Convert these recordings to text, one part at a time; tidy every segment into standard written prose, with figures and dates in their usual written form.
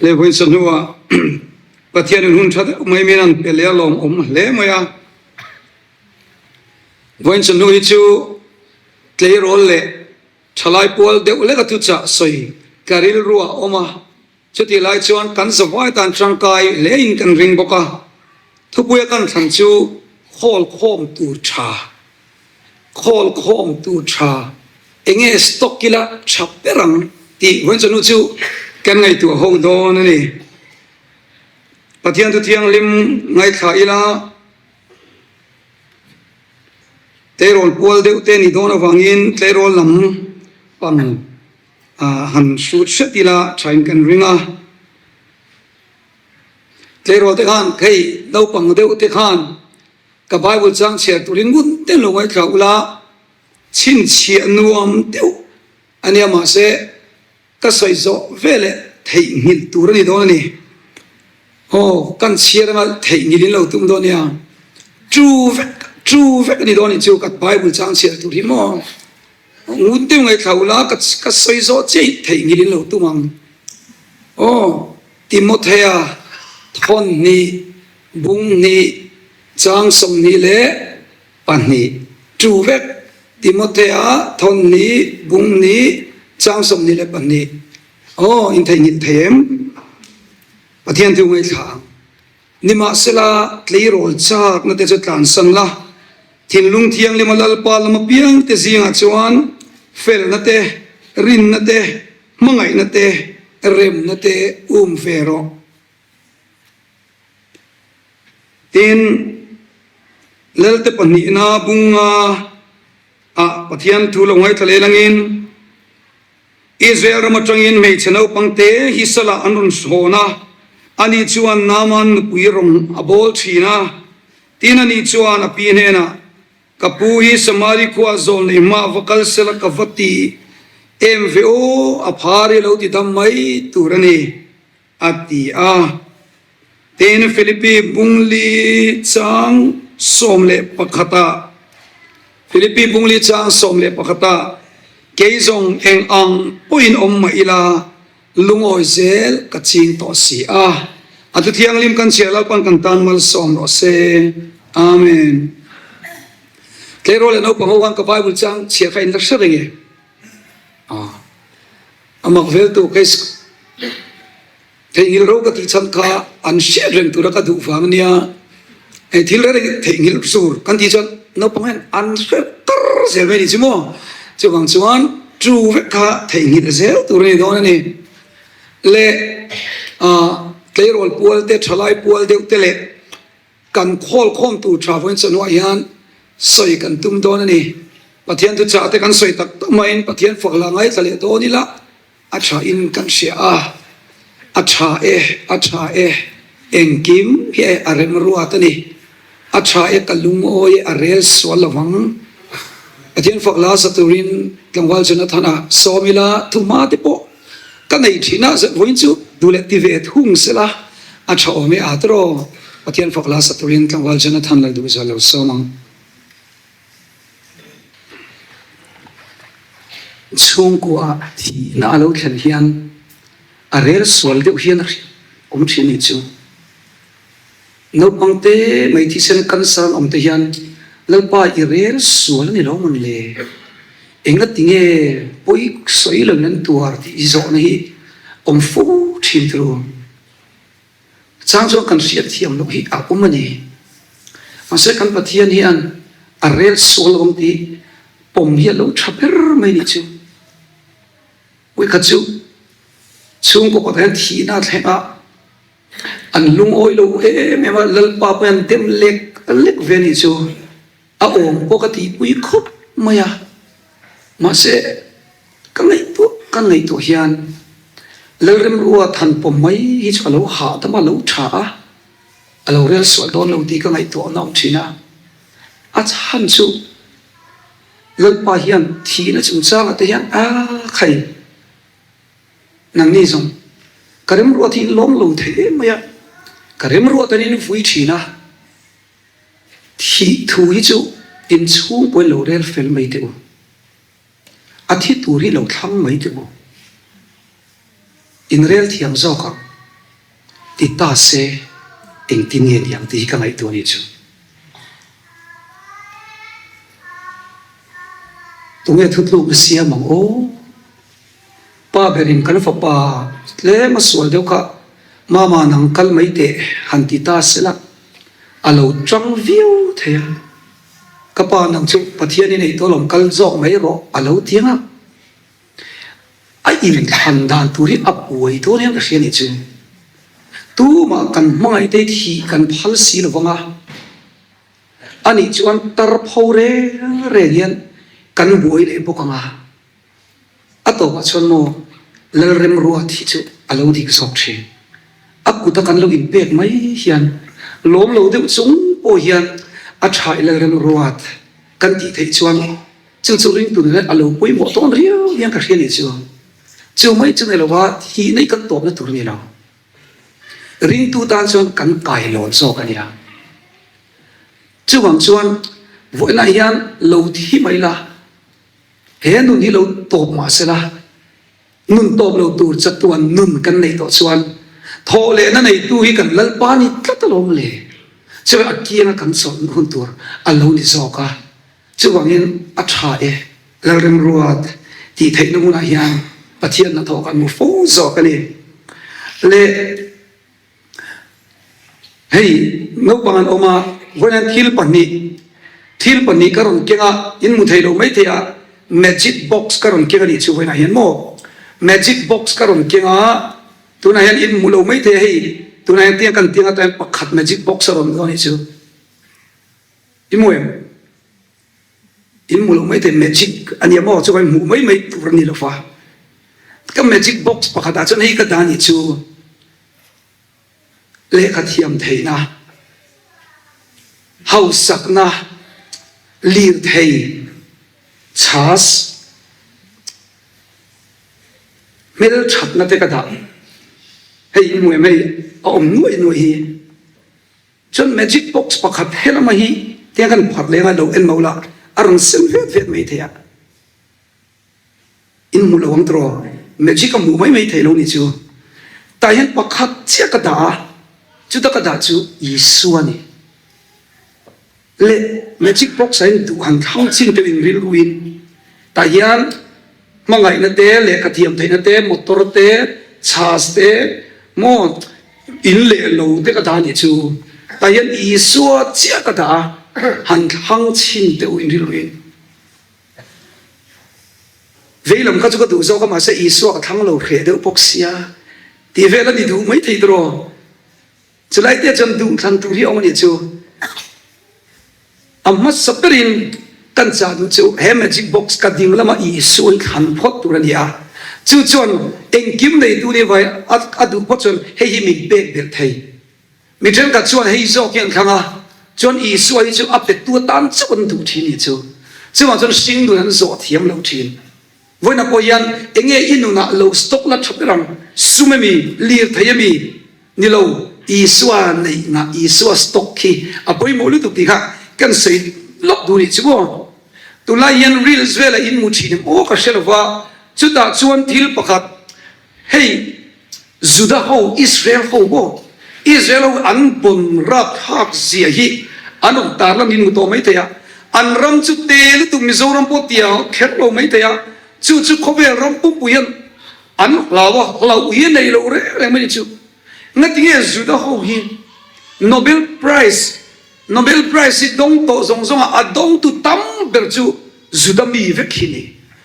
Le vawiin chawhnuah Pathianin hun tha deuh mai min an pe leh a lawmawm hle mai a. Vawiin chawhnu hi chu tleirawl leh thalai pual deuh leka thuchah sawi ka rilru a awm a. Chutih lai chuan kan zavai tan tangkai hlein kan ring bawk a, thupuia kan thlan chu khawl khawm tur tha, khawl khawm tur tha, enge stock ila tha ber ang tih vawiin chu kan ngaihtuah ho dawn a ni. Pathian thu thianghlim ngaithla ila tleirawl pual deuh te nih dawn avangin tleirawl lam pang Han hrut hret ila thain kan ring a. Tleirawl te khan hei naupang deuh te khan ka Bible chang chhiar turin ngun ten lo ngaithla ula chhinchhiah nuam deuh a nia mahse ka sawi zawh veleh theihnghilh tur a ni dawn a ni. Aw kan chhiar anga theihnghilh in lo tum dawn nia. True vek true vek a ni dawn a ni chu ka Bible chang chhiar tur hi maw. Ngun deuh ngaithla ula ka ka sawi zawh chiah theih ngil in lo tum ang. Aw Timothea thawn hnih, bung hnih, chang 24 tu vek Timothea thawn hnih, bung hnih, chang 22. Aw in theihnghilh thei em? Pathian thu ngaithla ang. Nimahsela, tleirawl chakna te chu tlansan la, thinlung thianglima Lalpa lam apiang te zingah chuan felna te, rinna te, hmangaihna te, remna te um ve rawh. Tin, Lelte pahnihna bunga ah Pathian thu lo ngaithla leh langin, Israel ram atangin hmeichhe naupang te hi salah an rawn sawn a, ani chuan Naaman nupui rawng a bawl thin a. Tin, ani chuan a pi hnenah, Ka pu hi Samari khuaah zawl nei hma va kal sela ka va ti em ve aw, a phar hi lo ti dam mai tur a ni, a ti a. Tin, Philippi bungli chang 11 ah, Philippi bungli chang 11 ah, Kei zawng eng ang pawhin awm mah ila, lungawi zel ka ching tawh si a. A thu thianghlim kan chhiar Lalpan kan tan malsawm rawh se. Amen. Tleirawl leh naupang ho khan ka Bible chang chhiar kha in la hre reng e. A mak veltu kei Theihnghilh ro ka tih chhan kha an hriat reng tura ka duh vang ania. Hei thil reng reng theihnghilh sur kan tih chuan naupang hian an hre tar zel mai a ni chu maw. Chuvang chuan chu vek kha theihnghilh zel tur a ni dawn a ni. Le tleirawl pual te, thalai pual deuh te leh kan khawl khawm tur tha vawiin chawhnuah hian sawi kan tum dawn a ni. Pathian thuchah te kan sawi tak tak maiin Pathian fak la ngaithla leh dawn ila. A tha in kan hria a, a tha e, a tha e, engkim hi e a rem ruat a ni. A tha e ka lungawi e a rel sual lo vang. Pathian fak la sa turin tlangval Jonathan-a sawm ila thuhma te pawh ka nei thin a, vawiin chu duh leh ti ve thung sela a tha awm e a tawraw. Pathian fak la sa turin tlangval Jonathan lal duh zual lo sawm ang. Chhungkua thihna a lo thlen hian a rel sual deuh hian a awm thin anih chu. Naupang te mai thisen cancer an awm te hian Lalpa i rel sual a ni lo mawn le? Engati nge pawi sawi loin an tuar tih i zawhna hi awm fo thin turu. Chang chuan kan hriat thiam loh hi a awm a ni. Mahse kan Pathian hian a rel sual lo ang tih pawm hi a lo tha ber mai nih chu. Vawikhat chu chhungkaw pakhat hian thihna a thleng a, an lungawi lo em em a, Lalpa pawh hian dem lek lek ve nih chu. A awm pawh ka tihpui khawp mai a, mahse ka ngaihtuah ka ngaihtuah hian Lalremrua thanpawm mai hi chu a lo hahdam a, a lo tha a, a lo rel sual dawn lo tih ka ngaihtuah a awm thin a. A chhan chu Lalpa hian thihna chungchangah te hian a khai nangni zawng ka remruat hi in lawm lo thei em mai a, ka remruat an in vui thin a. Thih thu hi chu inchhung pawhin lo rel fel mai teh u. A thi tur hi lo thlang mai teh u. Inrel thiam zawk ang. Ti ta se engtin nge ni ang tih hi ka ngaihtuah a nih chu. Tunge thutlukna siam ang aw? Pa berin kan fapa tlem a sual deuh kha Mama nang kal mai teh han ti ta sela a lo tang viau thei a. Ka pa nang chu Pathian i neih tawh lawm kal zawk mai rawh a lo ti ang a. A inthlan dan tur hi a buai dawn hian ka hria nih chu. Tumah kan hmangaih te thih kan phal si lo vang a. Anih chuan tar pho reng reng hian kan buai leh bawk ang a. A tawpah chuan maw Lalremruat hi chu a lo dik zawk thin. A kuta kan lo inpek mai hian lawm lo deuh chung pawh hian a tha i Lalremruat kan tih theih chuan chu chu ringtu nena a lo pawimawh tawn riau hian ka hria nih chu. Chu mai chu ni lova thihna hi kan tawpna tur a ni lo. Ringtu tan chuan kan kailawn zawk a nia. Chuvang chuan vawiinah hian lo thi mai la. He nun hi lo tawp mah sela, nun tawp lo tur chatuan nun kan neih tawh chuan thawh lehna neitu hi kan Lalpa ni tlat alawm le. Chuvang a kianga kan chawlh hun tur a lo ni zawk a, chuvangin a tha e. Lalremruat tih theihna hmunah hian Pathian hnathawh kan hmu fo zawk a ni. Le. Hei naupang an awm a, vawiin thil pahnih, thil pahnih ka rawn keng a, in hmu thei lo mai thei a, magic box ka rawn keng a nih chu vawiinah hian maw, magic box ka rawn keng a, tunah hian in hmu lo mai thei a hei, tunah hian tiang kan tiang atan pakhat magic box a rawn dawn a nih chu, i hmu em? In hmu lo mai thei magic a nia maw chuan hmuh mai mai tur a ni lo fa, ka magic box pakhatah chuan hei ka dah a nih chu. Lehkha thiam theihna, hausakna, lirthei, chhas, hmelthatna te ka dah. Hei i hmu em hei a awm nuaih nuaih hi. Chuan magic box pakhat helama hi tiang kan pharh leng a lo en lo la a rawn sem vet vet mai thei a. In hmu lo ang tiraw? Magic a hmuh mai mai thei lo nih chu. Tah hian pakhat chiah ka dah a, chuta ka dah chu Isua a ni. Le magic box ah hian duh han thlang chin deuh in rilru in tah hian hmangaihna te, lehkha thiam theihna te, motor te, chhas te, maw in leh lo te ka dah a nih chu. Tah hian Isua chiah ka dah a, han thlang chin deuh in rilru in. Veilam kha chu ka duh zawk a, mahse Isua ka thlang lo hreh deuh bawk sia tih vel a ni duh mai thei tawh. Chulai te chuan duh thlan tur hi a awm a nih chu. A hmasa berin kan chah duh chu he magic box ka ding lama Isua hi thlan phawt tur a ni a, chu chuan engkim neitu nih vai a duh phawt chuan hei hi min pek belh thei. Mi thenkhat chuan hei zawk hi an thlang a, chuan Isua hi chu a petu atan chauh an duh thin nih chu. Chuvang chuan hring nun an zawh thiam lo thin. Vawiina pawh hian enge i nunah lo stock la tha ber ang, sum emi, lir thei emi? Ni lo, Isua neihna, Isua stock khi a pawimawh lutuk tih kha kan sawi lawk duh nih chu maw? Tunlai hian reels velah in hmu thin em aw ka hre lo va, chutah chuan thil pakhat Hei Juda ho, Israel ho maw? Israel ho an bon rapthlak zia hi an rawn tar lam in hmu tawh mai thei a. An ram chu te lutuk Mizoram pawh tia kher lo mai thei a. Chu chu khawvel ram pumpui hian an hlau a, hlauh hi a nei lo reng reng mai ni chu. Ngatinge Juda ho hi Nobel Prize, Nobel Prize hi dawng tawh zawng zawng a, a dawngtu tam ber chu Juda mi vek hi ni.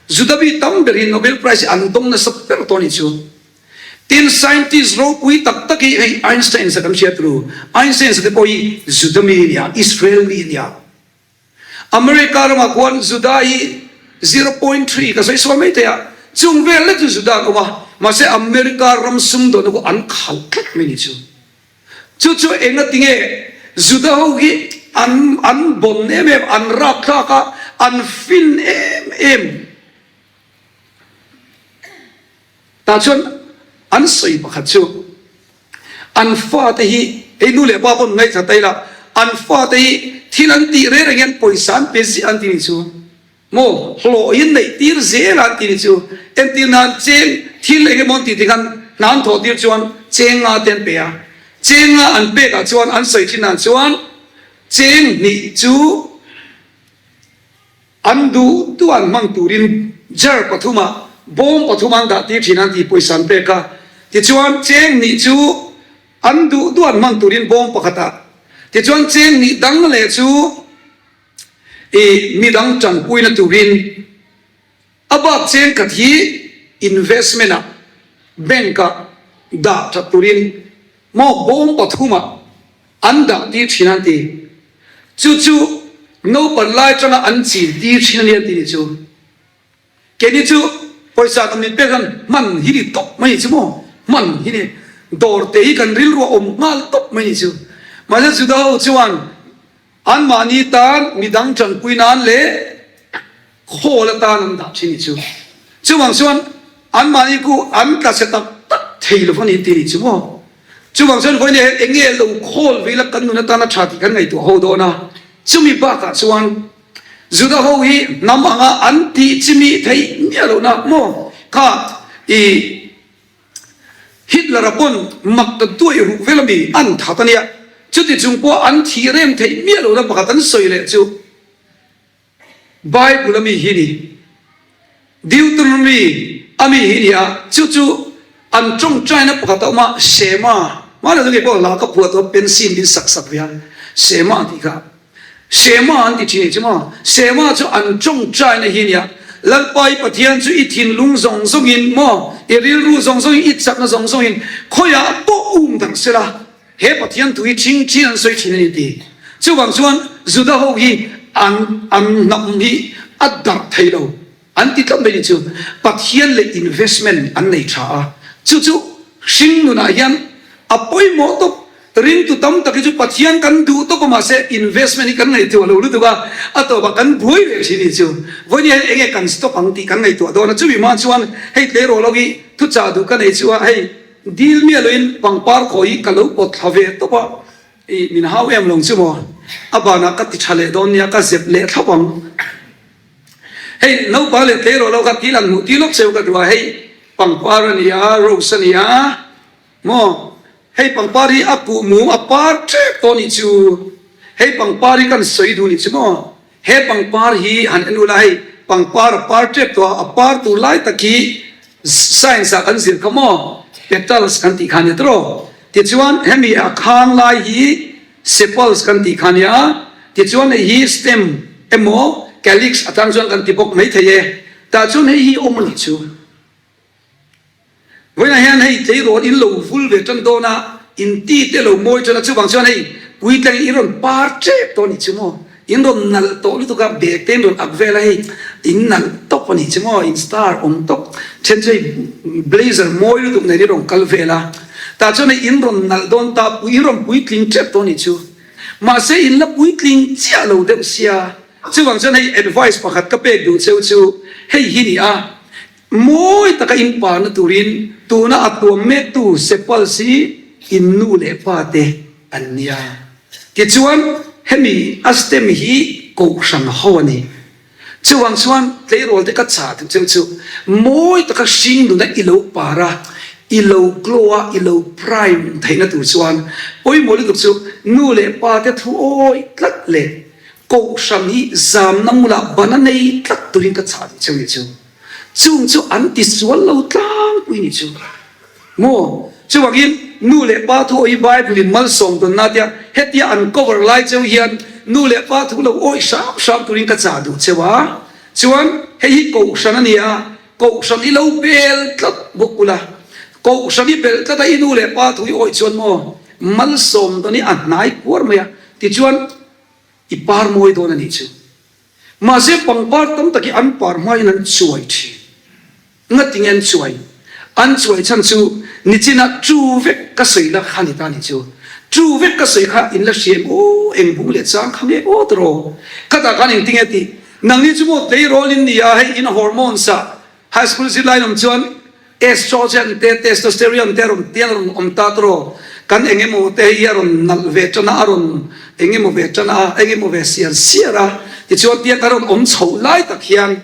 Juda mi tam ber hi Nobel Prize hi an dawng nasa ber tawh a nih chu. Tin, scientist ropui tak tak hi hei Einstein sa kan hriat ru. Einstein sa te pawh hi Juda mi a ni a, Israel mi a ni a. America ramah khuan Juda hi 0.3 ka sawi sual mai thei a, chung vel lek chu Juda an awm a, mahse America ram sumdawnna khu an khalh tlat mai a nih chu. Chu chu enga tinge Juda ho hi an an bon em em, an rapthlak a, an fin em em. Tah chuan an sawi pakhat chu an fate hi hei nu leh pa pawh an ngaihthla ta ila, an fate hi thil an tih reng reng hian pawisa an pe ziah an ti nih chu. Maw hlawh hi neih tir zel a an ti ni chu. Entir nan cheng thil eng emaw an tih tikhan hna an thawh tir chuan cheng nga te an pe a. Chenga an pekah chuan an sawi thinah chuan cheng hnih chu An duh duh an hmang turin jar pathumah bawm pathum an dah tir thin an tih pawisa an pek a. Tichuan cheng hnih chu an duh duh an hmang turin bawm pakhatah tichuan cheng hnih dang leh chu i midang tanpuina turin a bak cheng khat hi investment ah bank ah dah that turin maw bawm pathumah An dah tir thin an ti. Chu chu naupan lai atanga an chin tir thin a ni an ti ni chu. Keini chu pawisa kan min pek hian hman hi ni tawp mai ni chu maw? Hman hi ni. Dawr te hi kan rilru a awm nghal tawp mai ni chu. Mahse Juda ho chuan Anmahni tan midang tanpui nan leh khawl atan an dah thin i chu. Chuvang chuan anmahni khu an tla chhe tak tak thei lo a ni tih a nih chu maw. Chuvang chuan vawiin hian eng nge lo khawl ve ila kan nun atana tha tih kan ngaihtuah ho dawn a. Chumi bakah chuan Juda ho hi hnam anga an tih chimi theih miah lohna maw kha i Hitler-a pawn mak ta duai ruk vel ami an that a nia. Chuti chung pawh an thih rem theih miah lohna pakhat an sawi leh chu Bible ami hi ni. Deuteronomy ami hi ni a, chu chu an tawngtaina pakhat a awm a, Shema, hmanah chu kei pawh hla ka phuah tawh a, pencil min sak sak ve a, Shema tih kha. Shema an ti thin e chu maw? Shema chu an tawngtaina hi a nia. Lalpa i Pathian chu i thinlung zawng zawngin maw, i rilru zawng zawngin, i chakna zawng zawngin khawiah pawh um darh sela, he Pathian thu hi thing thin an sawi thin a ni ti. Chuvang chuan Juda ho hi an an hnam hi a darh thei lo. An ti tlat mai ni chu Pathian leh investment an nei tha a, chu chu hring nunah hian a pawimawh tawp. Ringtu tam tak hi chu Pathian kan duh tawp a mahse investment hi kan ngaihtuah lo lutuk a, a tawpah kan buai leh thin ni chu. Vawiin hian enge kan stop ang tih kan ngaihtuah dawn a, chumi hma chuan hei tleirawl ho hi thuchah duh ka nei chu a, hei dil miah loin pangpar khaw hi ka lo pawt thla ve tawp a, i min hau em lo chu maw, a banah ka ti tha leh dawn nia ka zep leh thlap ang. Hei naupang leh tleirawl ho kha thil an hmuh tir lawk cheu ka duh a, hei pangpar a ni a, rose a ni a, maw hei pangpar hi a kuh mum a par tep tawh a nih chu, hei pangpar hi kan sawi duh a nih chu maw, he pangpar hi han en ula hei pangpar a par tep tawh a, a par tur lai tak hi science ah kan zir kha maw, petals kan tih kha a nia tawh, tichuan hemi a khang lai hi Sepals kan tih kha nia, tichuan hei hi stem emaw calyx atang chuan kan ti bawk mai thei e, tah chuan hei hi awm a nih chu. Vawiinah hian hei tleirawl in lo vul ve tan dawn a, in ti te lo mawi tan a, chuvang chuan hei puitlangin in rawn par tep tawh a nih chu maw, in rawn nalh tawh lutuk a, bag te in rawn ak vel a, hei in nalh tawp a nih chu maw, in star awm tawp, then chu hei blazer mawi lutuk nen in rawn kal vel a. Tah chuan hei in rawn nalh dawn ta, pui in rawn puitling tep tawh a nih chu. Mahse in la puitling chiah lo deuh sia. Chuvang chuan hei advice pakhat ka pek duh cheu chu hei hi ni a, mawi taka in parna turin tuna a tuam mektu Sepals hi in nu leh pa te an nia. Tichuan hemi a stem hi kohhran ho a ni. Chuvang chuan tleirawl te ka chah duh cheu chu mawi taka hring nuna i lo par a, i lo glow a, i lo prime theihna tur chuan pawimawh lutuk chu nu leh pa te thu awih tlat leh kohhran hi zamna hmunah ban a nei tlat turin ka chah duh cheu ni chu. Chung chu an tisual lo tlangpui ni chu. Maw? Chuvangin, nu leh pa thu awih Bible in malsawm dawnna tia hetia an cover lai cheu hian nu leh pa thu lo awih hram hram turin ka chah duh cheu a. Chuan, hei hi kohhran a ni a, kohhran i lo bel tlat bawk ula. Kohhran i belh tlat a i nu leh pa thu i awih chuan maw, malsawm dawn i a hnai kuar mai a, tichuan i par mawi dawn a nih chu. Mahse, pangpar tam tak hi an par hmain an chuai thin. Ngatinge an chuai? An chuai chhan chu nichinah chu vek ka sawi la kha ni ta ni chu. Chu vek ka sawi kha in la hria em aw, eng bung leh chang kha nge aw tawh. Khatah khan engtinge tih? Nangni chu maw tleirawl in ni a, hei in hormones ah high school zirlai in awm chuan Estrogen te testosterone te a rawn tiang a rawn awm ta tawh. Kan eng emaw te hi a rawn nalh ve tan a, a rawn eng emaw ve tan a, eng emaw ve siar siar a, tichuan tiang a rawn awm chhoh lai tak hian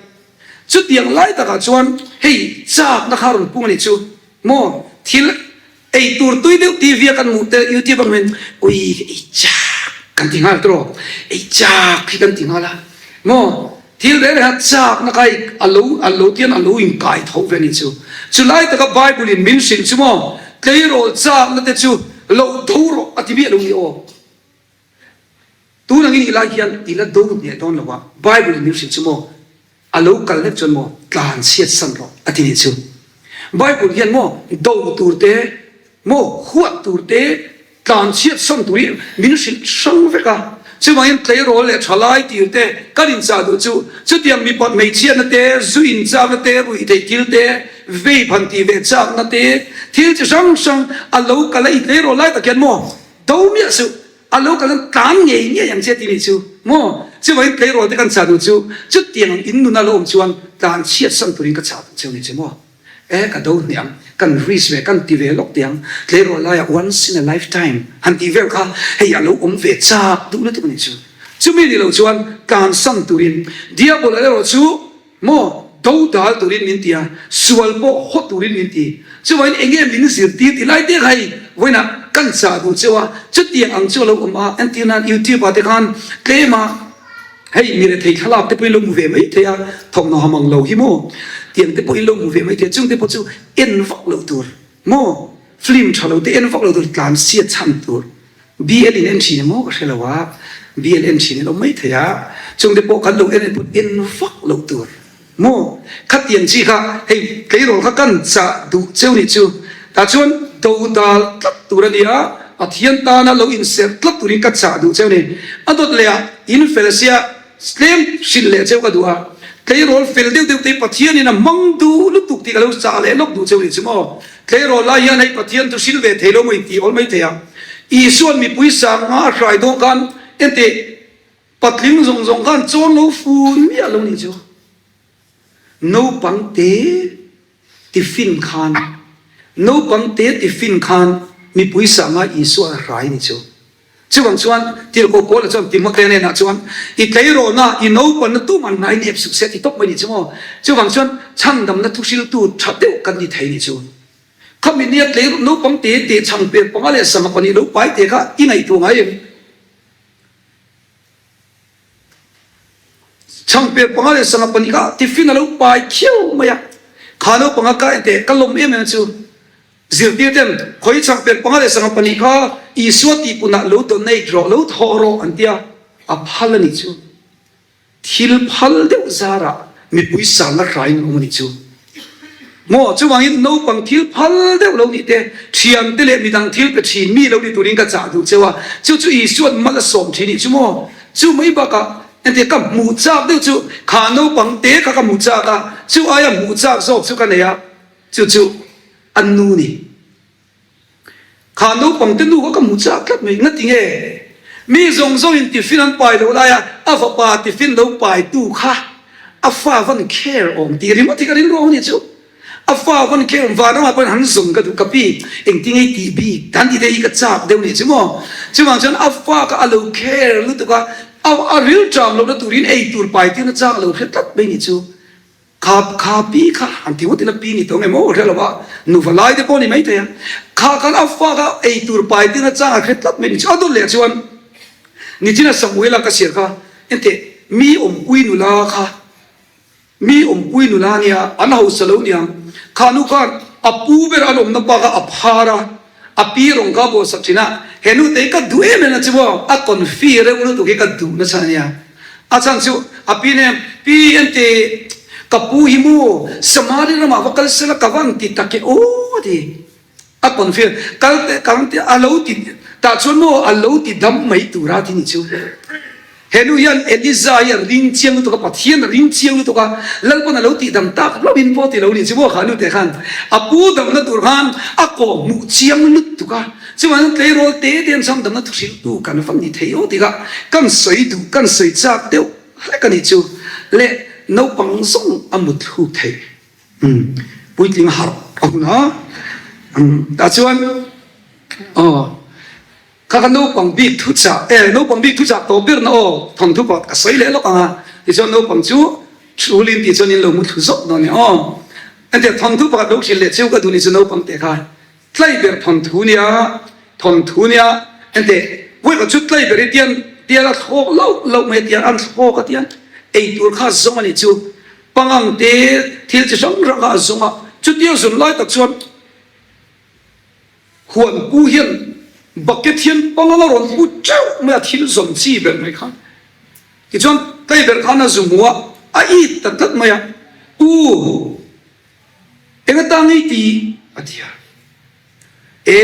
Chutiang lai takah chuan hei chakna kha a rawn pung a nih chu maw? Thil. Ei tur tui deuh TV a kan hmuh te YouTube a hmuhin ui ei chak kan ti nghal tawh ei chak hi kan ti nghal a maw thil reng reng a chak na kai a lo a lo tian a lo in kai tho ve a ni chu chulai taka Bible in min hrilh chu maw tleirawl chak na te chu lo do rawh a ti miah lo ni aw. Tun angin i lai hian i la do hneh dawn lo a, Bible in min hrilh chu maw, a lo kal hlek chuan maw tlan chhiat san rawh a ti nih chu. Bible hian maw do tur te, maw huat tur te, tlan chhiat san tur hi min hrilh hrang vek a. Chuvangin tleirawl leh thalai tir te kan inchah duh chu, chutiang mipat hmeichhiatna te, zu inchakna te, ruihtheih thil te, vape han tih ve chakna te, thil chi hrang hrang a lo kal a i tleirawl lai tak hian maw do miah suh. A lo kal an tlan ngei ngei ang che ti nih chu maw? Chuvangin tleirawl te kan chah duh chu chutiang ang in nuna lo awm chuan tlan chhiat san turin ka chah duh cheu ni che maw? E ka do hne ang, kan risk ve, kan ti ve lawk teh ang, tleirawl laiah once in a lifetime han tih vel kha hei a lo awm ve chak duh lutuk a nih chu. Chumi ni lo chuan tlan san turin Diabola erawh chu Maw? Do dal turin min ti a, sual pawh haw turin min ti. Chuvangin eng nge min zirtir ti lai te kha hei vawiinah kan chah duh cheu a, chutiang ang chu a lo awm a, entir nan YouTube ah te khan tlem a hei mi rethei thlalak te pawhin lo hmu ve mai thei a, thawmhnaw ha mang lo hi maw tiang te pawhin lo hmu ve mai thei a, chung te pawh chu en vak loh tur maw? Film tha lo te en vak loh tur tlan siat chhan tur. BL in en thin emaw ka hre lo a, BL en thin in awm mai thei a, chungte pawh kan lo en en pawh en vak loh tur maw? Khatiang chi kha hei tleirawl kha kan chah duh cheu nih chu, tah chuan do dal tlat tur a ni a, Pathian tana lo inserh tlat turin ka chah duh cheu ni. A dawt leh ah in fel sia tlem hrilh leh cheu ka duh a, tleirawl fel deuh deuh te hi Pathianin a hmang duh lutuk tih ka lo chah leh lawk duh cheu nih chu maw? Tleirawl lai hian hei Pathian chu hrilh ve thei lo maw intih awl mai thei a. Isua'n mipui sang nga a hrai dawn khan enteh patling zawng zawng khan chawn lo fun miah lo nih chu. Naupang te tiffin khan naupang te tiffin khan mipui sang nga Isua a hrai nih chu. Chuvang chuan Tirhkoh Paula chuan Timothea hnenah chuan, I tleirawhna, i naupanna tuman ngai nep suh se ti tawp mai nih chu maw? Chuvang chuan chhandamna thuhriltu tha deuh kan ni thei nih chu. Khami nia tleirawh naupang te te chhang per panga leh sangha pahnih lo pai te kha i ngaihtuah ngai em? Chhang per panga leh sangha pahnih kha tiffin a lo pai khiau mai a. Kha naupanga ka enteh ka lawm em em chu. Zirtir ten khawi chhang per panga leh sangha pahnih kha Isua tihpunah lo donate rawh, lo thawh rawh an tia, a phal a nih chu. Thil phal deuh zarah mipui sanna hraiin an awm a nih chu. Maw, chuvangin naupang thil phal deuh lo nih te, thiante leh midang thil pe thin mi lo ni turin ka chah duh cheu a, chu chu Isua'n mal a sawm thin nih chu maw? Chu mai bakah entir ka hmuh chak deuh chu kha naupang te kha ka hmuh chak a, chu aia hmuh chak zawk chu ka nei a, Chu chu an nu ni. Kha naupang te nu kha ka hmu chak tlat mai. Ngati nge? Mi zawng zawng in tiffin an pai loh lai a, a fapa tiffin lo pai tu kha a fa van care awm tih ringawt hi ka rilru ang a ni chu. A fa van care awm vanramah pawhin han zawng ka duh ka pi engtin nge i tih bik dan tih te hi ka chak deuh ni chu maw. Chuvang chuan a fa kha a lo care lutuk a, a rilṭam lohna turin ei tur pai tirna chak lo hre tlat mai ni chu. Kha kha pi kha han ti ngawt ila pi ni tawng emaw hre lo a, nufa lai te pawh ni mai thei a. Kha khan a fa kha ei tur pai tir nachang a hre tlat mai ni chu. A dawt leh chuan nichina Samuela ka siar kha enteh mi awmpui nula kha mi awmpui nula ania an hausa lo niang. Kha nu khan a pu ber an awmna pa kha a phar a. A pi rawng ka buah sak thin a, he nute hi ka duh em em na chu maw, a confi reuh lutuk hi ka duh nasa a nia. A chhan chu a pi nen, Pi ente, ka pu hi maw, Samari ramah va kal sela ka va ang ti tak e aw a ti. A confi kal teh kang teh a lo ti tah chuan maw a lo ti dam mai tura ti ni chu. He nu hian Eliza hi a ring chiang lutuk a, Pathian a ring chiang lutuk a, Lalpawn a lo tih dam tak hlauh in pawh ti lo ni chu maw kha nu teh khan a pu damna tur khan a kawh hmuh chiang lutuk a, chuvangin tleirawl te te an chhang damna thu hrilhtu kan va ni thei aw tikah kan sawi duh kan sawi chak deuh hlek a nih chu le naupang zawng a mut thluk theih umm puitling harh a hun a umm tah chuan aw. Kha ka naupang bik thuchah e, naupang bik thuchah tawp ber na aw, thawnthu pawh ka sawi leh lawk ang a, tichuan naupang chu thulin tih chuan in lo mu thlu zawk dawn e aw. Entir thawnthu pakhat lo hrilh leh cheu ka duh ni chu naupang teh kha. Tlaiber thawnthu nia, thawnthu nia, enteh, vawikhat chu tlaiber hi tian tian a thlawk loh loh mai a tian an thlawk a tian ei tur kha a zawng a nih chu, pangang te thil chi hrang hrang kha a zawng a, chutia zun lai tak chuan huan pu hian bucket hian pangang a rawn pu teuh mai a, thil zawn chi ber mai khan tichuan tlaiber khan a zu hmu a, a it ta tlat mai a, u. Eng atan ngei ti? a ti a. E,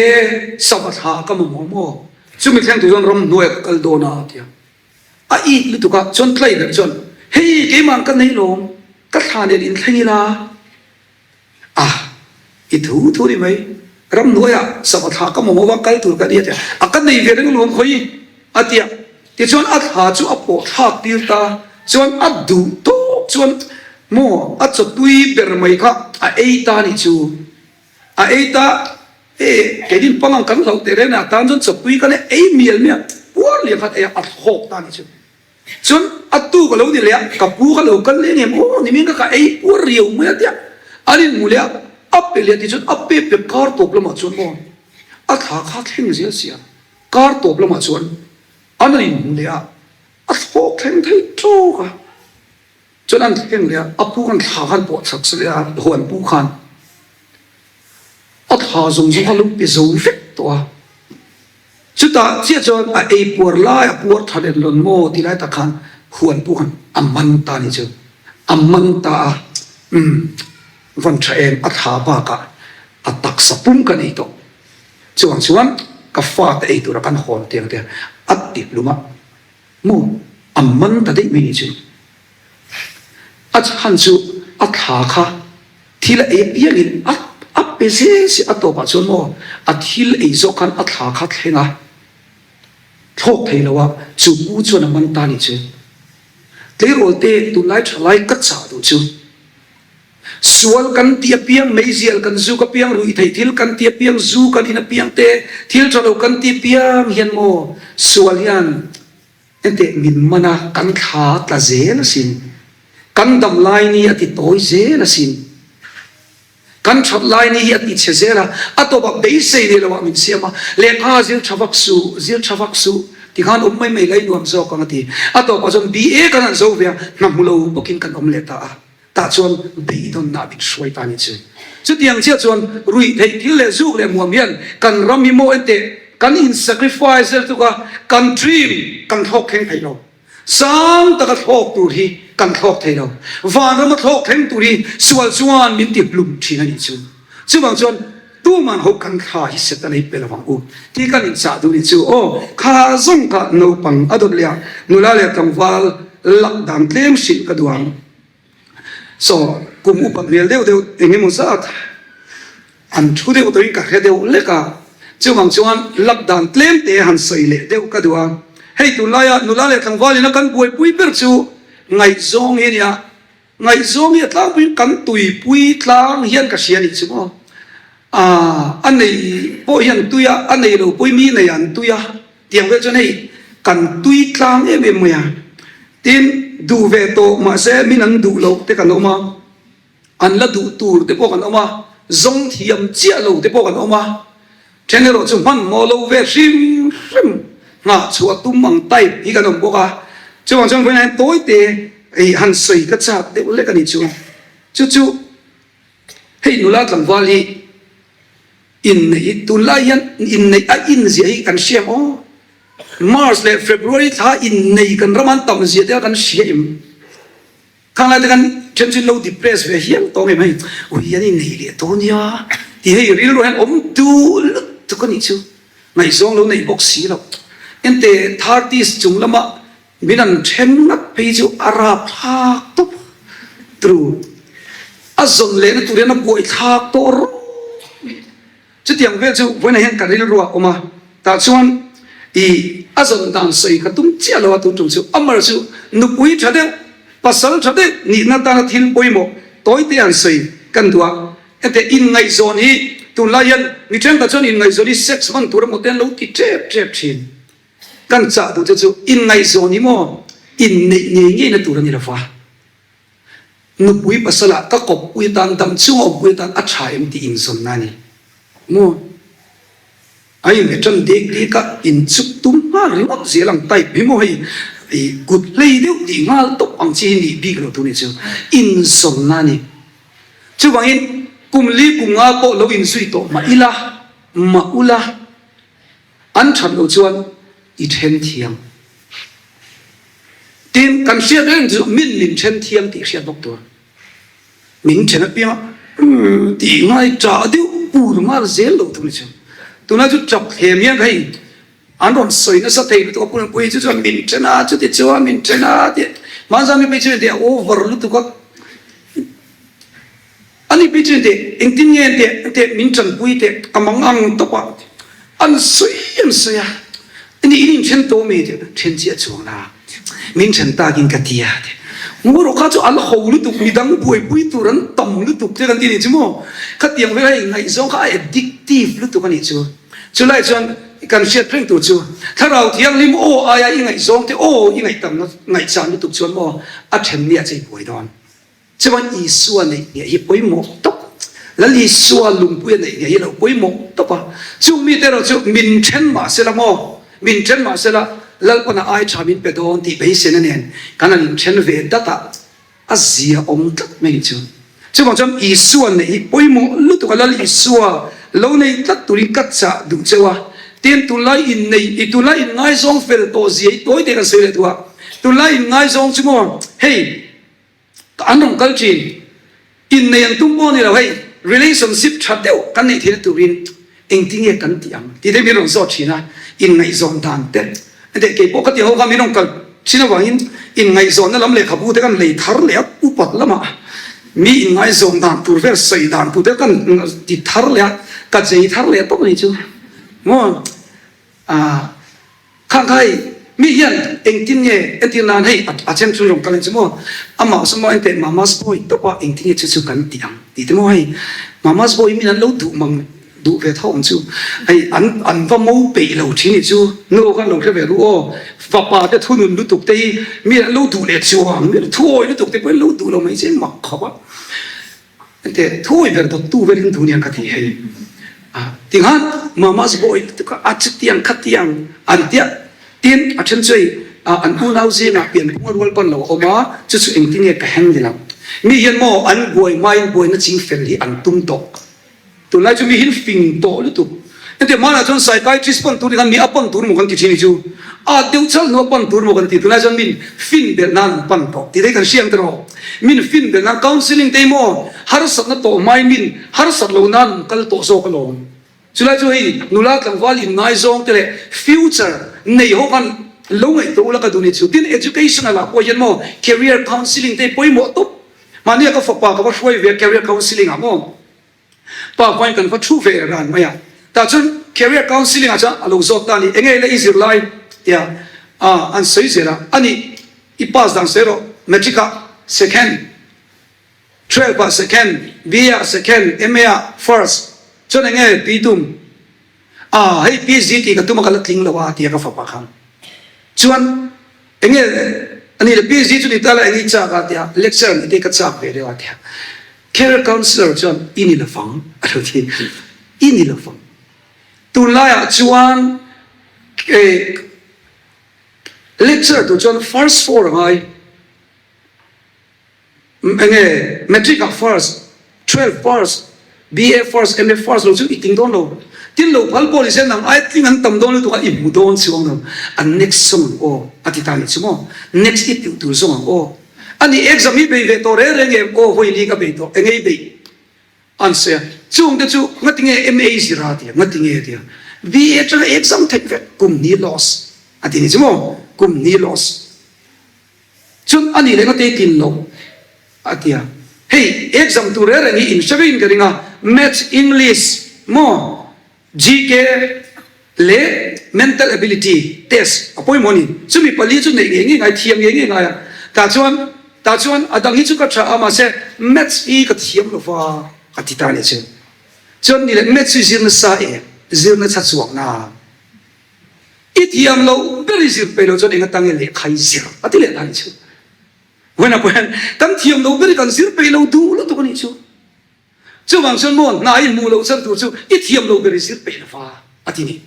sava thla ka mamawh maw? Chumi thleng tur chuan ramhnuaiah ka kal dawn a, a ti a. A it lutuk a, chuan tlai ber chuan, Hei, keimah ka nei lawm, ka thla nen inthleng ila. A, i thu thu ni mai, ramhnuaiah sava thla ka mamawh va kal tur ka ni a ti a. A ka nei ve reng lawm khawi? A ti a. Tichuan a thla chu a pawh thlak tir ta, chuan a duh tawk chuan maw a chawtui ber mai kha a ei ta nih chu. A ei ta, e keinin pangang kan hlauh teh reng a, tan chuan chawtui khan ei mial mial puar lian khan ei a, a thlawk ta nih chu. Chuan a tuk a lo ni leh a, ka pu kha lo kal leh ngem aw nimin kha ka ei puar riau mai a tia, an inhmu leh a, a pe leh tichuan a pe pe kar tawp lamah chuan maw a thla kha thleng zel sia. Kar tawp lamah chuan an rawn inhmu leh a, a thlawk thleng thei tawk a. Chuan an thleng leh a, a pu khan thla khan pawh chak se leh a, huan pu khan a thla zawng zawng kha lo pe zo vek tawh a. Chutah chiah chuan a ei puar lai, a puar tha len lawn maw ti lai tak khan huan pu khan a man ta ni chu. A man ta a, umm van tha em, a thla bakah a taksa pum ka nei tawh. Chuvang chuan ka fate ei tura kan hawn tiang te a ti hlum a, maw a man ta daih mai ni chu. A chhan chu a thla kha thil a ei apiangin a a pe zel si a tawpah chuan maw a thil ei zawk khan a thla kha thleng a, thlawk thei lo a, chu pu chuan a man ta ni chu. Tleirawl te tunlai thalai ka chah duh chu. Sual kan ti apiang, meizial kan zuk apiang, ruihtheih thil kan ti apiang, zu kan in apiang te, thil tha lo kan ti apiang hian maw sual hian enteh min man a, kan thla tla zel asin. Kan dam lai ni a ti tawi zel asin. Kan that lai ni hi a ti chhe zel a, a tawpah beisei nei loah min siam a, lehkha zir tha vak suh, zir tha vak suh tikhan awm mai mai lai nuam zawk ang a ti. A tawpah chuan BA kan han zo ve a, hna hmu lo bawkin kan awm leh ta a. Tah chuan beidawnna min hruai ta ni chu. Chutiang chiah chuan ruihtheih thil leh zuk leh muam hian kan ram hi maw enteh kan in sacrifice zel tuk a, kan dream kan thlawk thleng thei lo. Sang taka thlawk tur hi kan thlawk thei lo. Vanrama thlawk thleng tur hi sual chuan min ti hlum thin a nih chu. Chuvang chuan tuman ho kan thla hi set a nei pe lo ang u tih kan inchah duh ni chu. Aw, kha zawng kha naupang a dawt leh a, nula leh tlangval lak dan tlem hrilh ka duh ang. Saw kum upa hmel deuh deuh eng emaw zat an thu deuh tawhin ka hre deuh lek a, chuvang chuan lak dan tlem te han sawi leh deuh ka duh a. Hei tunlaia nula leh tlangval ina kan buaipui ber chu ngaihzawng hi a nia, ngaihzawng hi a tlangpuiin kan tuipui tlang hian ka hria nih chu maw. Aaa a nei pawh hian tui a, a nei lo pawh hi mi nei an tui a. Tiang vel chuan hei kan tui tlang em em mai a, tin duh ve tawh mahse min an duh loh te kan awm a, an la duh tur te pawh kan awm a, zawng thiam chiah lo te pawh kan awm a, then erawh chu hmanhmawh lo ve hrim hrim nghah chhuah tum ang type hi kan awm bawk a, chuvang chuan vawiinah hian tawi te han sawi ka chak deuh lek a ni chu, chu chu hei nula tlangval hi. Inneih hi tunlai hian inneih a inziah hi kan hria em aw? March leh February thla innei kan ram an tam zia te kha kan hria em? Khang lai te khan then chu lo depress ve hial tawh em hei, ui an innei leh tawh nia tih hei rilru hian awm duh lutuk a nih chu, ngaihzawng lo neih bawk si lo. Ente thirties chung lama min an then ngat phei chu a rapthlak tawp tru. A zawn lehna tur hian a buaithlak tawh rawh mai. Chutiang vel chu vawiinah hian ka rilru a awm a, tah chuan i a zawn dan sawi ka tum chiah lo a tun tum chu Amar chu nupui tha deuh, pasal tha deuh nihna tana thil pawimawh tawite an sawi kan duh a. Hete inngaihzawn hi tunlai hian mi thenkhat chuan inngaihzawn hi sex hman tur emaw te an lo ti tep tep thin. Kan chah duh te chu inngaihzawn hi maw inneih ngei ngeina tur a ni lo va. Nupui pasalah ka kawppui atan dam chunga awmpui atan a tha em tih inzawnna a ni maw? A inbe ṭan dek dek a, inchuk tum nghal ringawt zel ang type hi maw hei i kut hlei deuh tih nghal tawp ang chi hi nih bik lo tur ni chu inzawnna a ni. Chuvangin kum li kum nga pawh lo inzui tawh mah ila, mah ula an ṭhat loh chuan i ṭhen thiang. Tin, kan hriat reng chu min min ṭhen thiang tih hriat bawk tur. Min ṭhen apiang a tih ngai ṭah deuh pur nghal zel lo thung chu. Tunlai chu ṭap thlem hian hei an rawn sawi nasa thei lutuk a, Puipuii chu chuan min ṭhen a, chuti chuan min ṭhen a tih hmanzami phei chuan tih a over lutuk a. Ani phei chuan teh engtin nge teh teh min ṭanpui teh ka mang ang tawp a an sawi an sawi a, ani in inṭhen tawh mi teh ṭhen chiah chuang la. Min then takin ka ti a ti. Ngaw rawh kha chu an ho lutuk, midang buaipui tur an tam lutuk te kan ti a nih chu maw? Khatiang vel hei ngaihzawng kha a addictive lutuk a nih chu. Chulai chuan kan hriat reng tur chu Thlarau Thianghlim aw aia i ngaihzawng te aw i ngaihtamna ngaihchan lutuk chuan maw a then nia chei buai dawn. Chuan Isua neih hniah hi pawimawh tawp. Lal Isua lungpuia neih hniah hi lo pawimawh tawp a. Chung mite erawh chu min then mah sela maw? Min then mah sela Lalpana ai tha min pe dawn tih beisena nen kan han inthen ve dat a, a zia awm tlat mai chu. Chuvang chuan Isua neih hi pawimawh lutuk a, Lal Isua lo nei tlat turin ka chah duh cheu a. Tin, tunlai innei, tunlai inngaizawng fel tawh zia hi tawi te kan sawi leh duh a. Tunlai inngaizawng chu maw, hei, An rawn kal thin. Innei an tum pawh a ni lo hei, relationship tha deuh kan neih theihna turin engtinge kan tih ang tih te min rawn zawt thin a, inngaihzawn dan te engteh kei pawh ka ti ho kha min rawn kal thin avangin inngaihzawnna lam lehkhabu te kan lei thar leh a, upat lamah mi inngaihzawn dan tur vel sawi dan tur te kan ti thar leh a, ka chei thar leh tawp a ni chu maw. Ahh khang kha hei mi hian engtin nge entir nan hei a then chhun rawn kal ang chu maw amah saw maw enteh mama's boy tawp a engtin nge chu chu kan tih ang tih te maw hei mama's boy min an lo duh mang duh ve tho ang chu hei an an va mo peih lo thin nih chu nu khan lo hre ve ru aw fapa te thunun lutuk te hi mi an lo duh leh chuang thuawi lutuk te pawh in lo duh lo mai che mak khawp a. Enteh, thawi ber dawttu ber in duh nia ka ti hei. Tinghan Mama's boy lutuk a, a chutiang khatiang an tia. Tin, a then chu hei an unau zingah pianphung a rual pan lo a awm a, chu chu engtinge ka handle ang. Mi hian maw an buai hmain buaina ching fel hi an tum tawh. Tunlai chu mi hin fing tawh lutuk. Engtiang hmanah chuan psychiatrist pan tur khan mi a pan tur maw kan ti thin hi chu a deuh chal hnu a pan tur maw kan ti. Tunlai chuan min fin belh nan an pan tawh tih te hi kan hria ang tiraw. Min fin belh nan counselling te hi maw harsatna tawh hmain min harsat lo nan an kal tawh zawk alawm. Chulai chu hei nula tlangval inngaizawng te leh future nei ho khan lo ngaihtuah ula ka duh ni chu. Tin educational ah pawh hian maw career counselling te hi pawimawh tawp. Mahnia ka fapa ka va hruai ve a career counselling ah maw. Pa hmain kan va thu ve ran mai a, tah chuan career counselling ah chuan a lo zawt ta a ni, enge ila i zir lai tia an sawi zel a, a nih i pass dan sawi rawh, matric ah second, twelve ah second, BA ah second, MA ah first, chuan enge tui tum a, hei PhD tih ka tum a ka la tling lo a tia ka fapa khan chuan enge a nih le PhD chu ni ta la enge i chak a tia lecture ni te ka chak ve deuh a tia. Care Councillor chuan i ni lovang a lo ti. I ni lovang. Tunlaiah chuan lecturer tur chuan first four a ngai. Enge matric ah first, 12 first, BA first, MA first lo chu i tling dawn lo. Tin lo phal pawh ni se nang ai tling an tam dawn lutuk a i hmu dawn chuang lo. A next zawng ang aw a ti ta nih chu maw. Next i tih tur zawng ang aw. Ani exam hi bei ve tawh reng reng em? Aw vawi li ka bei tawh, eng ei beih an sawi a, chungte chu ngatinge MA zir a tia, ngatinge tia, BA atanga exam theih vek kum hnih loss a ti ni chu maw, kum hnih loss chuan ani leh ngatei tlin loh a tia, hei exam tur reng reng hi in hre vek in ka ring a, Maths, English maw GK leh Mental Ability Test a pawimawh a ni. Chumi pali chu neih ngei ngei ngai, thiam ngei ngei ngai a. Tah chuan, tah chuan a dang hi chu ka tha a, mahse Maths hi ka thiam lo va a ti ta nih chu. Chuan ni leh Maths hi zir nasa e, zir nasa chuang na. I thiam loh ber i zir peih loh chuan eng atang nge lehkha i zir a ti leh ta nih chu. Vawiinah pawh hian kan thiam loh ber hi kan zir peih lo duh lutuk a nih chu. Chuvang chuan maw hna i hmuh loh chan tur chu i thiam lo ber i zir peih lova a ti ni.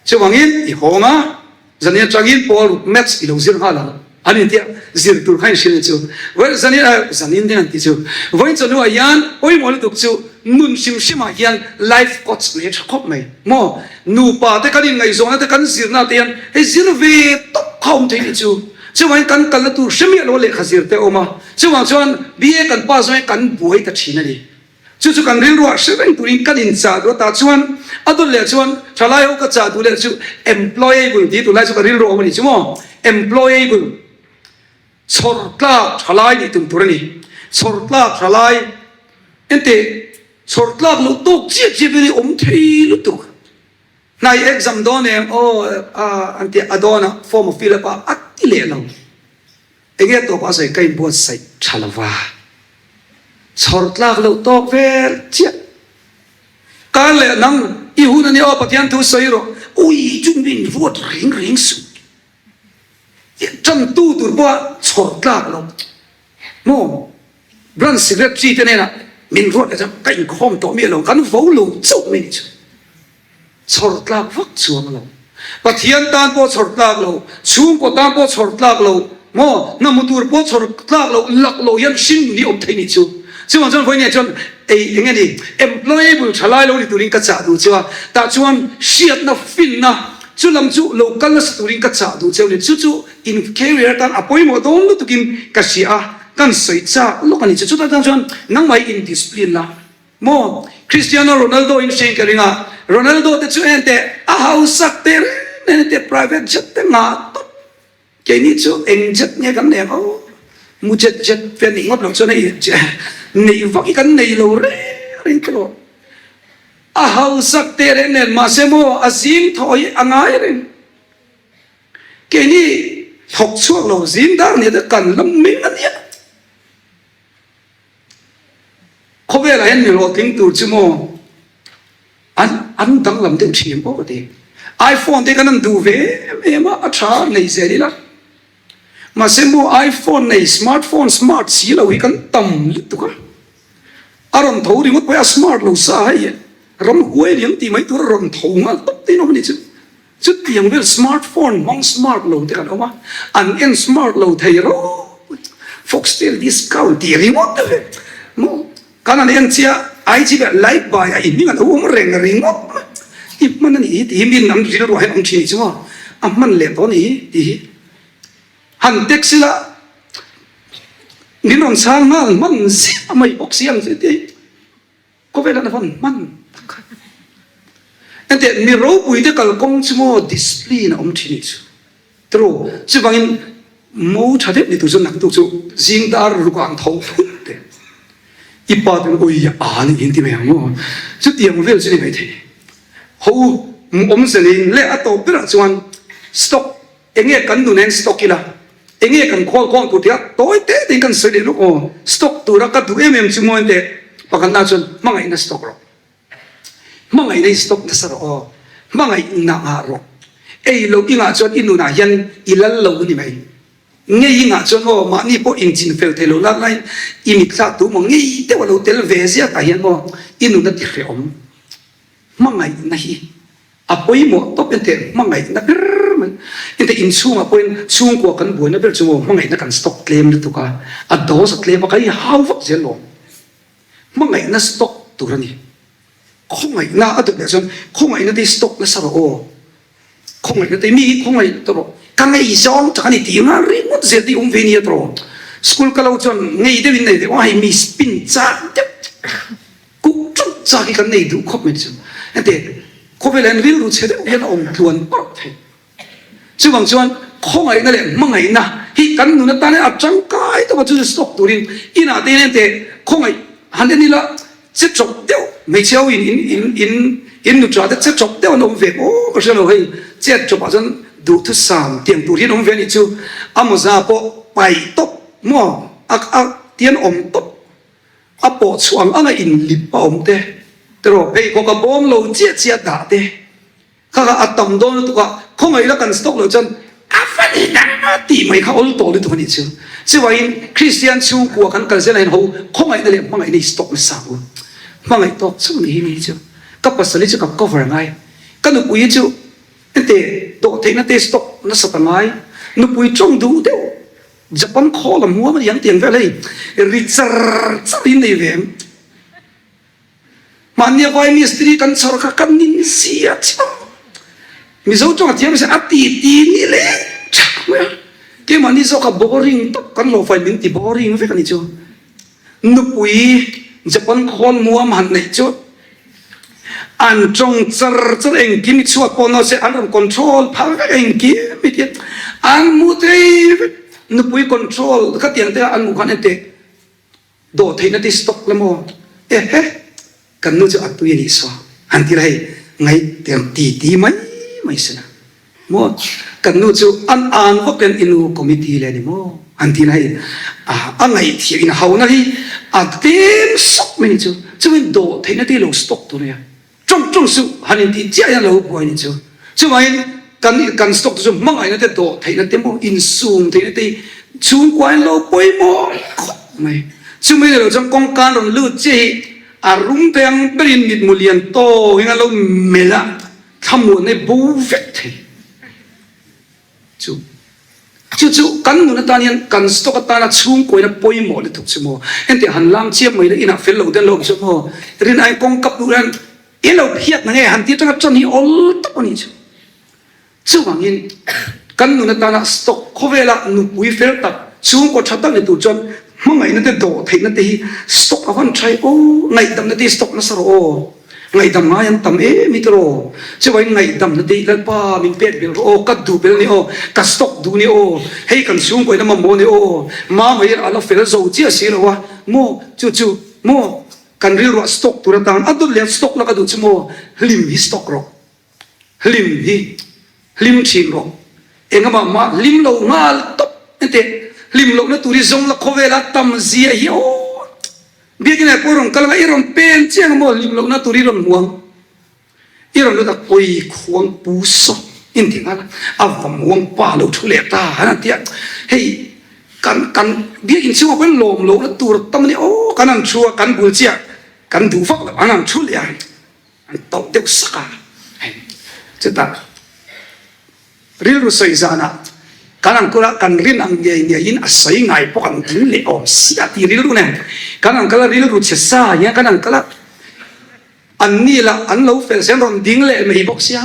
Chuvangin i hawng a, zanin atangin pawl ruk maths i lo zir nghal ang an inti a, zir tur kha inhrilh ni chu. Well, zanin eh zanin ding an ti chu. Vawiin chawhnuah hian pawimawh lutuk chu nun hrim hrimah hian life coach nei a tha khawp mai maw? Nupa te kan inngaihzawnna te kan zirna te hian hei zir ve tawp kha awm thei ni chu. Chuvangin kan kalna tur hre miah lo lehkha zir te a awm a, chuvang chuan BA kan pass zawngin kan buai ta thin a ni. Chu chu kan rilruah hre reng turin kan inchah duh atah chuan a dawt leh chuan thalai ho ka chah duh leh chu employable tih tunlai chu ka rilru awm a ni chu maw? Employable, chhawr tlak thalai nih tum tur a ni. Chhawr tlak thalai enteh chhawr tlak loh tawk chiah chiah vel hi awm thei lutuk. Hnai exam dawn em aw an ti a dawn a form a fill up a a ti leh lo. Enge tawp a sawi ka inbuatsaih tha lo va, chhawr tlak loh tawk vel chiah. Kar leh nang i hun a nia aw Pathian thu sawi rawh, ui chu min ruat reng reng suh. Tantu tur pawha chhawr tlak loh maw Branch Secretary te hnenah min ruat leh chuan ka inkhawm tawh miah lo, kan vo lo chauh mai ni chu. Chhawr tlak vak chuang lo. Pathian tan pawh chhawr tlak lo, chhungkaw tan pawh chhawr tlak lo, maw hna hmu tur pawh chhawr tlak lo, lak lo hian hring nun hi awm thei ni chu. Chuvang chuan vawiin chuan ei eng nge ni, employable tha lai lo ni turin ka chah duh cheu a, tah chuan hriatna, finna chu lam chu lo kal nasa turin ka chah duh cheu a ni. Chu chu in career atan a pawimawh dawn lutukin ka hria a, kan sawi chak lawk a ni chu. Chutah chuan nangmah hi indiscipline la. Maw? Cristiano Ronaldo in hriain ka ring a, Ronaldo te chu en teh a hausak teh reng nen teh private jet te ngah tawp keini chu eng jet nge kan nei ang aw mu jet jet ve nih ngawt loh chuan hei neih vak hi kan nei lo reng reng tawh a hausak teh reng nen mahse maw a zing thaw hi a ngai reng keini thawk chhuak lo zing dar nia te kan la meng a nia. Khawvelah hian mi hlawhtling tur chu maw an an danglam deuh thin pawh ka ti. iPhone te kan han duh ve em em a, a tha nei zel ila. Mahse maw iPhone nei smartphone smart si lo hi kan tam lutuk a. A rawn tho ringawt pawh hi a smart lo sa hei ramhuai liam tih mai tur a rawn tho nghal tawp te in awm a ni chu. Chutiang vel smart phone hmang smart lo te kan awm a, an en smart lo thei ropui. Foxtel discount tih ringawt te ve maw? Kan han en chiah IG leh like buy a inhming a lo awm reng ringawt mai. I hman a nih hi tih hi min an rilruah hian awm thin hi chu maw? A hman leh tawh a nih hi tih hi. Han text ila min rawn chhang nghal hman ziah mai bawk si ang chu tih hi. Khawvel an vawn hman tak kha. Enteh, mi ropui te kalkawng chu maw discipline a awm thin nih chu. Tiraw? Chuvangin mo tha deuh ni tur chuan naktuk chu zing dar ruk ah an tho phut teh. I pa ten ui a a nih hi an ti mai ang maw? Chutiang vel chu ni mai thei. Ho awmze neiin leh a tawp berah chuan stock Enge kan nun en stock ila, enge kan khawl khawm tur tia tawi te tein kan sawi leh lawk aw. Stock tura ka duh em em chu maw enteh pakhatna chuan hmangaihna stock rawh. Hmangaihna i stock nasa rawh aw. Hmangaihna ngah rawh. Ei loh i ngah chuan i nunah hian i lal lo a ni mai. Ngei i ngah chuan aw mahni pawh inchin fel thei lo lak laiin i mitthlak tu maw ngei deuh a lo tel ve ziak ah hian maw i nun a ti hrehawm. Hmangaihna hi A pawimawh tawp enteh hmangaihna ber mai. Enteh inchhungah pawhin chhungkua kan buaina ber chu maw hmangaihna kan stock tlem lutuk a, a dose a tlem a, kan inhau vak zel lawm. Hmangaihna stock tur a ni. Khawngaihna a duh leh chuan khawngaihna te hi stock nasa rawh aw. Khawngaihna te hi mi hi khawngaih ta rawh. Ka ngei zawng tak a ni tih nghal ringawt zel te hi awm ve nia tawh. School ka lo chuan ngei deuhin nei ve aw hei mi spin chak deuh. Kuk ṭeuh chak hi kan nei duh khawp mai chu. Heti, khawvel hian rilru chhe deuh hian a awm tluan parh thei. Chuvang chuan khawngaihna leh hmangaihna hi kan nun atan hian a tangkai tawp a, chu chu stock turin inah te hian heti khawngaih han en ila che chawp deuh hmeichhe ho in in in in in nuṭa te che chawp deuh an awm ve maw ka hria lo hei chet chawp ah chuan duhthusam tiang tur hian awm ve a nih chu a mawza pawh paih tawp maw a a tian awm tawp. A pawh chhuah ang anga inlip a awm te, tiraw pheikhawk a bawm lo chiah chiah dah te, kha kha a tam dawn lutuk a, khawngaih la kan stock loh chuan a va ni na tih mai kha awl tawh lutuk a nih chu. Chuvangin Kristian chhungkua kan kal zel ah hian ho khawngaihna leh hmangaihna hi stock nasa ang u. Hmangaih tawk chauh ni hi mi hi chu ka pasal hi chu ka cover ngai, ka nupui hi chu. Heti dawhtheihna te stock nasa ta ngai. Nupui tawng duh deuh Japan khaw lam huam a ni ang tiang vel hei ri char char in nei ve em. Mahnia vai mistiri kan chhawr kha kan nin zia chiang. Mizo tawng a thiam se a ti ti ni leh thak mai a. Keimahni zawk a boring tawp kan lo fai min ti boring vek a ni chu. Nupui Japan khawn muam han neih chu an tawng char char engkim i chhuak pawh naw se an rawn control phal vek engkim i tia an mu thei vek. Nupui control khatiang te an hmuh khan enteh. Dawhtheihna te stock la maw? Ehe, kan nu chu a tui a nih saw, han ti la hei, ngaihtiang ti ti mai mai se la maw? Kan nu chu an an vak hian i nu committee le a ni maw? Han ti la hei, a ngaihthiam in hauna hi a tlem sawk mai ni chu, chuvangin dawhtheihna te lo stock tur a nia. Ṭawng ṭawng suh han intih chiah hian lo buai ni chu. Chuvangin kan kan stock te chu hmangaihna te dawh theihna te maw insum theihna te hi chhungkua in lo pawimawh khawp mai. Chumi ni lo chuan kawngka an rawn lut chiah hi a rum thei ang berin mitmu lian tawngin an lo melh a, thlamuanna hi bo vek thei. Chu chu chu kan nun atan hian kan stock atana chhungkuaina pawimawh lutuk chu maw? Engtiang han lam chiam mai la inah fel lo den lo chu maw? Rin aiin kawng kap duh hian i lo phiat na nge han ti atanga tan hi awl tawp a nih chu. Chuvangin kan nun atana stock khawvela nupui fel tak chhungkaw tha tak ni tur chuan hmangaihna te dawh theihna te hi stock a van tha e aw, ngaihdamna te hi stock nasa rawh aw. Ngaihdam ngai an tam em hi tiraw? Chuvangin ngaihdamna te hi Lalpa min pek belh rawh aw, ka duh belh ni aw, ka stock duh ni aw, hei kan chhungkaw in a mamawh ni aw, mama hian a la fel zo chiah si lo a, maw chu chu maw kan rilruah stock tur atan a dawt leh a stock la ka duh chu maw hlim hi stock rawh, hlim hi hlim thin rawh, engamah mah hlim lo nghal tawp enteh hlim lohna tur hi zawng la khawvela tam zia hi aw. Biakinn ah pawh rawn kal anga i rawn pen chiang maw hlim lohna tur i rawn hmu ang. I rawn lut a pawi khuang pu saw in ti nghal a, a va muang pa lo thu leh ta han an ti a, hei kan kan biakinn chhungah pawh hian lawm lohna tur tam a ni aw kan han thu a kan bul chiah kan duh vak loh an han thu leh a an tauh deuh sak a hei chutah Rilru sawi zanah kan ang kula kan rin ang ngei ngeiin a sawi ngai pawh kan ding leh awm si a ti rilru nen kan ang kala rilru chhe sa hian kan ang kala an ni lah an lo fel si an rawn ding leh mai bawk sia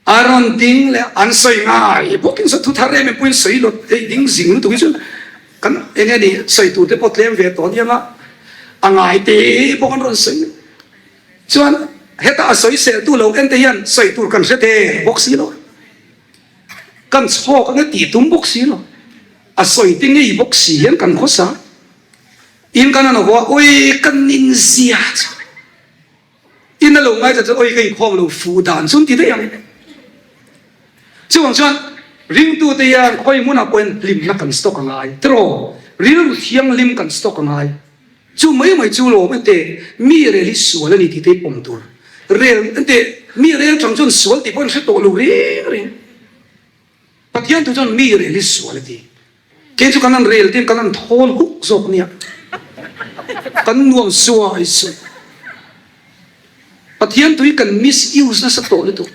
a rawn ding leh an sawi ngai bawkin saw thu thar em em pawhin sawi lo hei ding zing lutuk hi chu kan eng nge ni sawi tur te pawh tlem ve tawh aniang a a ngai te bawk an rawn sawi. Chuan heta a sawiseltu lo en te hian sawi tur kan hre der bawk si lo, kan chhawk anga tih tum bawk si lo, a sawi te ngei bawk si hian kan khawsa in kan an haw a, awi ka nin zia chu in a lo ngaithla chu awi ka inkhawm lo fu dan chu an ti daih ang. Chuvang chuan ringtute hian khawi hmunah pawhin hlimna kan stock a ngai tiraw, rilru thianghlim kan stock a ngai. Chu mai mai chu lawm ente mi rel hi sual a ni tih te hi pawm tur. Rel ente mi rel chang chuan sual tih pawh an hre tawh lo reng reng. Pathian thu chuan mi rel hi sual a ti. Kei chu kan han rel te kan han thawl huk zawk nia. Kan nuam suai suai. Pathian thu hi kan misuse nasa tawh lutuk.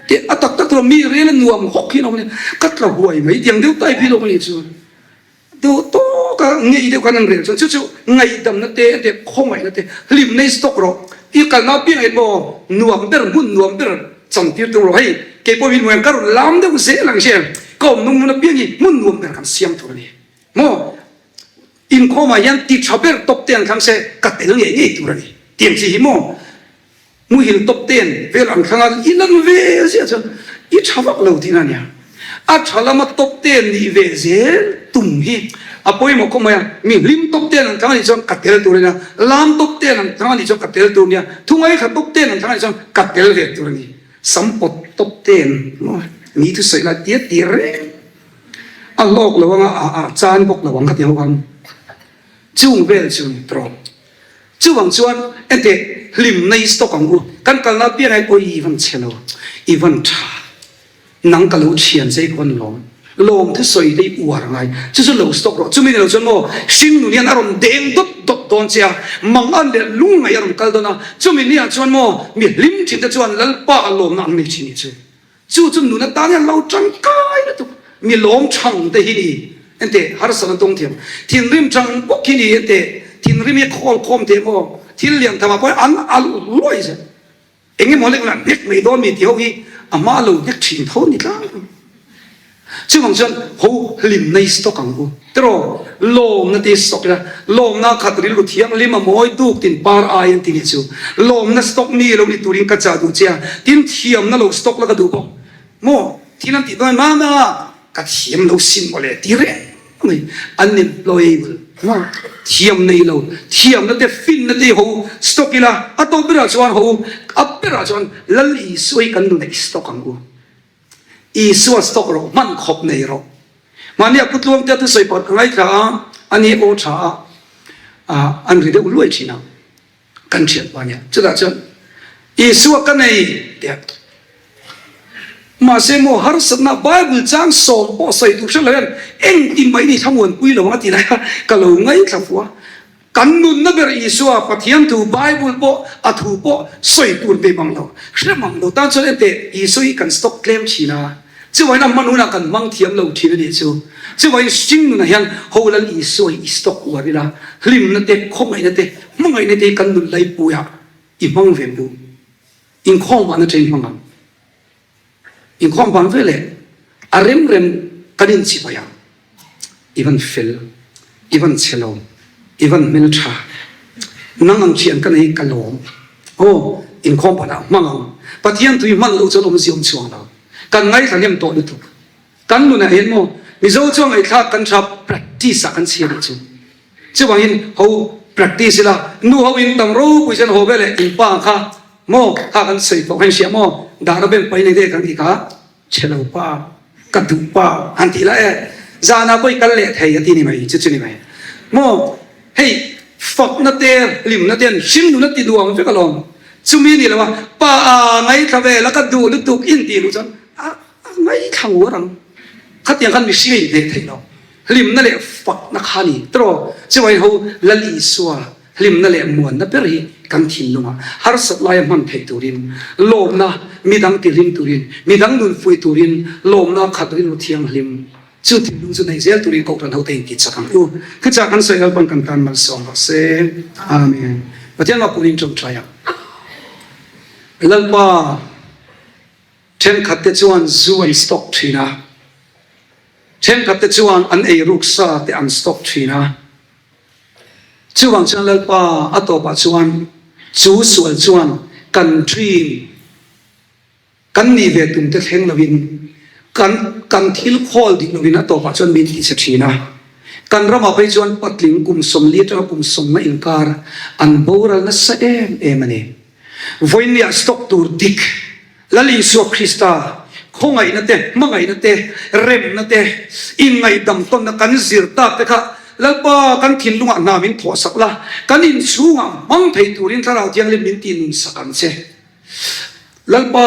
Tih a tak tak tur mi rel a nuam hawk hi an awm a nia. Ka tla huai mai tiang deuh type hi lawm a nih chu. Duh tawka ngei deuh khan an rel chuan chu chu ngaihdamna te a teh khawngaihna te hlimna hi stock rawh i kalna apiang hian maw nuam ber hmun nuam ber chantir tum rawh hei kei pawh min hmu hian ka rawn lam deuh zel ang che ka awm nung hmun apiang hi hmun nuam ber kan siam tur a ni maw inkhawmah hian ti tha ber tawp te an thlang se ka tel ngei ngei tur a ni tiang chi hi maw Muhil tawp ten vel ang thlang a i lan ve ziah chuan i tha vak lo tihna a nia. A tha lama tawp ten nih ve zel tum hi a pawimawh khawp mai a. Mi hlim tawp ten an thlang a nih chuan ka tel tur a nia, lam tawp ten an thlang a nih chuan ka tel tur a nia, thungaithla tawp ten an thlang a nih chuan ka tel ve tur a ni. Sam pawt tawp ten maw mi thusawi lai tia tir reng a hlawk lo anga a chan bawk lo ang ka ti ho ang. Chung vel chu ni tawp. Chuvang chuan enteh hlimna i stock ang u, kan kalna apiang hian awi i van chhe lo, i van tha, nang ka lo thian che i ka van lawm, lawm thusawi te i uar ngai, chu chu lo stock rawh, chumi ni lo chuan maw hringnun hian a rawn deng dawt dawt dawn che a, mangan leh lungngaih a rawn kal dawn a, chumi ni ah chuan maw mi hlim thin te chuan Lalpa a lawmna an nei thin hi chu. Chu chu nun atan hian lo tangkai lutuk. Mi lawm thang te hi ni enteh harsatna dawng thiam. Thinrim thang bawk hi ni enteh thinrim hi khawl khawm thei maw? Thil lian tham ah pawh an alh luai zel. Eng emaw lek lah hnek mai dawn mi tih ho hi a hma lo hnek thin tho ni tlang ang. Chuvang chuan ho hlimna i stock ang u. Tiraw lawmna te i stock ila, lawmna khat rilru thianghlim a mawi duk tin par ai an ti nih chu. Lawmna stock mi lo ni turin ka chah duh che a, tin thiamna lo stock la ka duh bawk. Maw thil an tih dawn mama ka thiam lo sin mawle ti reng mai unemployable maw thiam nei lo thiamna te finna te ho stock ila a tawp berah chuan ho a berah chuan Lal Isua hi kan nunah i stock ang u. Isua stock rawh, hman khawp nei rawh. Mahni a kutluang te a thusawi pakhat ka ngaithla a, ani aw tha a, an ri deuh luai thin a, kan thianpa nia. Chutah chuan Isua ka nei tia. Mahse maw harsatna Bible chang sawm pawh sawi tur hre lo hian engtin mah i ni thlamuanpui lo ang a ti lai a, ka lo ngaithla fuh a. Kan nunna ber Isua, Pathian thu, Bible pawh a thu pawh sawi tur pe mang lo, hre mang lo tan chuan enteh Isua hi kan stock tlem thin a, chuvangin a hman hunah kan hmang thiam lo thin a nih chu. Chuvangin hring nunah hian Holan Isua hi i stock uar ila, hlimna te, khawngaihna te, hmangaihna te hi kan nun laipuiah i hmang ve bu. Inkhawm vahna ṭe i hmang ang. Inkhawm vang ve leh a rem rem kan inchibai ang. I van fel, i van chhe lo, i van hmel tha. Nang ang thian ka nei ka lawm. Aw, inkhawm panah hmang ang. Pathian tui hman loh chuan awmzia awm chhuang lo. Kan ngaithla hnem tawh lutuk. Kan nunah hian maw Mizo chuan ngaihthlak kan tha practice ah kan chhia nih chu. Chuvangin ho practice ila, nu ho in tam ropui chuan haw veleh in pa kha maw kha kan sawi tawh kha in hria maw dahna bank pai nei deuh kan tih kha chhe lo pa ka duh pa han tih lah e zanah pawh i kal leh thei a ti ni mai chu chu ni mai maw hei fakna te hlimna te an hrim nuna ti duang vek alawm chumi a ni lo a pa a ngaithla vel a ka duh lutuk in tih luh chuan a ngaithla nguar ang khatiang khan mihring a inhneh theih lo. Hlimna leh fakna kha a ni tiraw? Chuvangin ho Lal Isua hlimna leh muanna ber hi kan thinlungah harsat laia hman theih turin, lawmna midang tihlim turin, midang nunfuih turin lawmna khat rilru thianghlim chu thinlung chu nei zel turin Kohhran hote in tichak ang u. Thuchah kan sawi Lalpan kan tan malsawm rawh se. Amen. Pathian mah punin tawngtai ang. Lalpa thenkhatte chuan zu an stock thin a. Thenkhatte chuan an eiruk sa te an stock thin a. Chuvang chuan Lalpa a tawpah chuan chu sual chuan kan dream, kan nih ve tum te thleng loin kan kan thil khawl dik loin a tawpah chuan min ti chhe thin a. Kan ramah phei chuan patling kum 40 atanga kum 50 inkar an boral nasa em em a ni. Vawinia stock tur dik Lal Isua Krista khawngaihna te, hmangaihna te, remna te, inngaihdam tawnna kan zir tak te kha Lalpa kan thinlungah hna min thawhsak la, kan inchhungah hmang thei turin Thlarau Thianghlim min tih nunsak ang che. Lalpa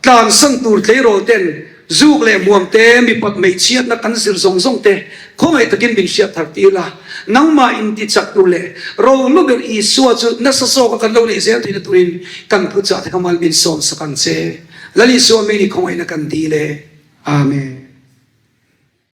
tlansan tur tleirawl ten zuk leh hmuam te, mipat hmeichhiatna kan zir zawng zawng te khawngaih takin min hriat thar tir la, nangmah intichak tur leh rohlu ber Isua chu nasa zawka kan lo neih zel theihna turin kan thuchah te kha mal min sawmsak ang che. Lal Isua mini khawngaihna kan dil e. Amen.